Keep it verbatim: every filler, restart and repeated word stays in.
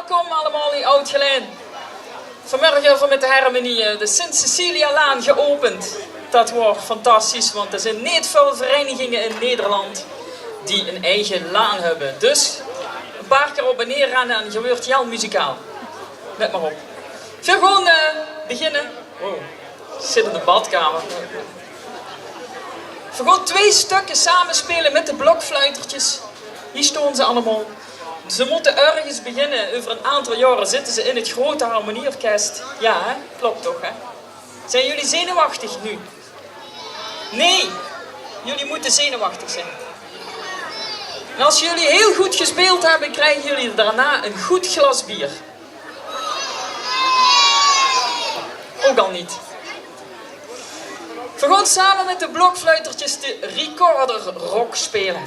Welkom allemaol in Aud-Gelaen. Vanmorge höbbe v'r mit de harmonie, eh, de Sint-Cecilialaan geopend. Dat waor fantastisch, want d'r zeen neet väöl vereiniginge in Nederland die 'n eige laan höbbe. Dus e paar kier op en neer renne en geer weurt hiel muzikaal. Let mer op. V'r gaon, eh, beginne. Oh, zit in de badkamer. V'r gaon twee stökke same speule mit de blokfluitertjes. Hie staon ze allemaol. Ze mótte örges beginne. Euver 'n aantal jaore zitte ze in 't grote harmonieorkes. Jao, hè? Klop toch, hè? Zeen jullie zenuwechtig noe? Nae, jullie mótte zenuwechtig zeen. En es jullie hiel good gespeeld höbbe, kriege jullie daonao e good glas bier. Ouch al neet. V'r gaon same mit de blokfluitertjes de Recorder Rock speule.